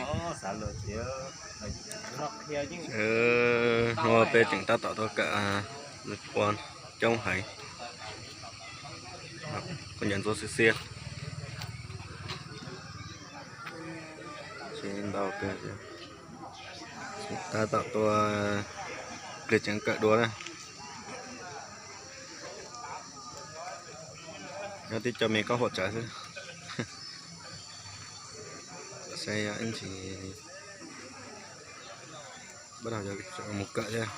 Hnub no peb tseem tab tom tuaj kawm ua coob heev, kuv nyiam ntxuav xiab xiab. Tsis ntau kawg, tab tom tuaj pliag tseem kawm dua na. Nyob tib co me koj huam tsawv xwb. Saib ib ntsis, bắt đầu mus kawm thiab.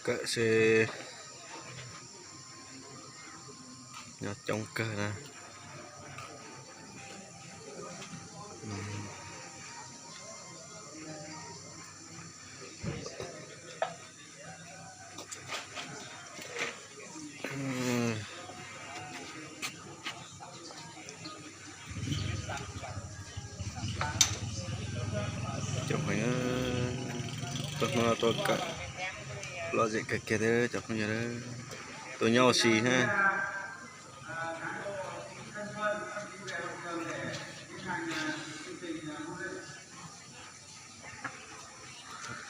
Kawm xwb, nyob coob kawg na. Cov phooj ywg, tuaj hnub no tuaj kawm lom zem kawg kiag thiab cov phooj ywg, tuaj nyob ua si thiab.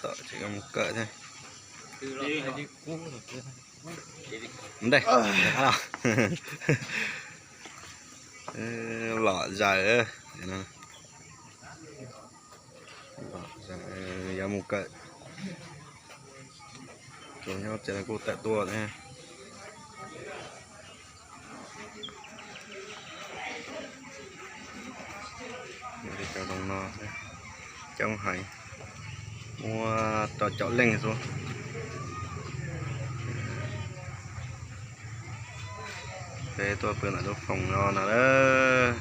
Tom tseem mus kawm thiab. Ntej, lom zais, lom zais, yuav mus kawm. Tsuas nyob tsev kuj tawm tuaj thiab. Cov zoo no coob heev, muaj rau caum leej xwb. Peb tuaj pw ntawm lub foos no no lawm.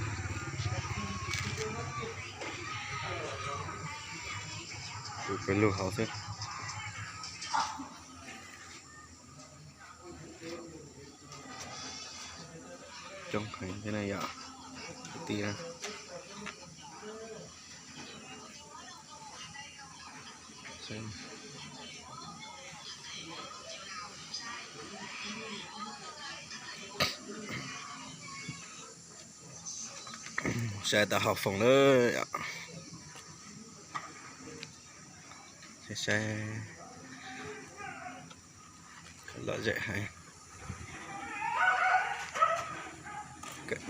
Pw peb lug hauv xwb. Coob heev thiab na yom, kwv tij na. Saib tau hauv foos lawm, saib lom zem heev.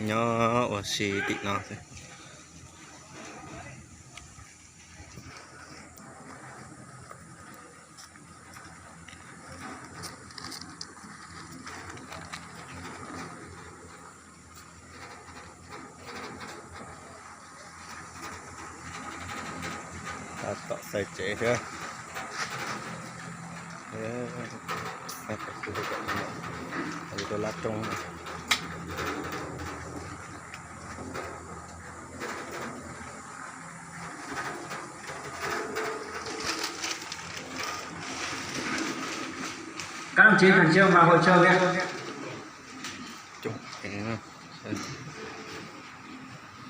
Nyob ua si tim no xwb. Tab tom xaiv tsev thiab. Lab roob. Các đồng chí khẩn trương vào hội trường đi.